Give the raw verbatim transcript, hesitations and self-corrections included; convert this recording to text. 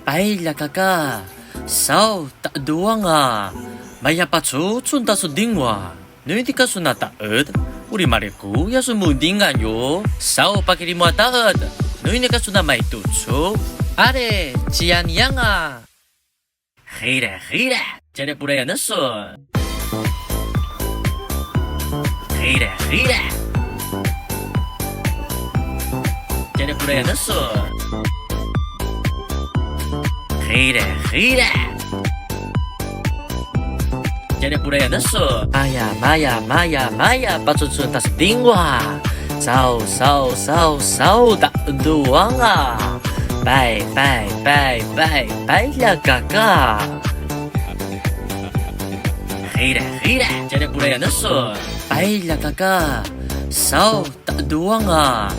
Pailja kaka, sau taqedu anga, maya pacucun ta su dingwa. Nu inika sun a taqed, uri malikuya su mudingan yo. Sau pakilimu a taqed, nu inika sun a maitucu. Are, ciyan anga. Qire, qire, tjele pulaya nesun. Qire, qire. Tjele pulaya nesun. Qire, qire. Tjele pulaya nesun. Maya, maya, maya, maya, pacucun ta su dingwa. Sau, sau, sau, sau taqedu anga. Pai, pai, pai, pai, pailja kaka. Qire, qire, tjele pulaya nesun. Pailja kaka, sau taqedu anga.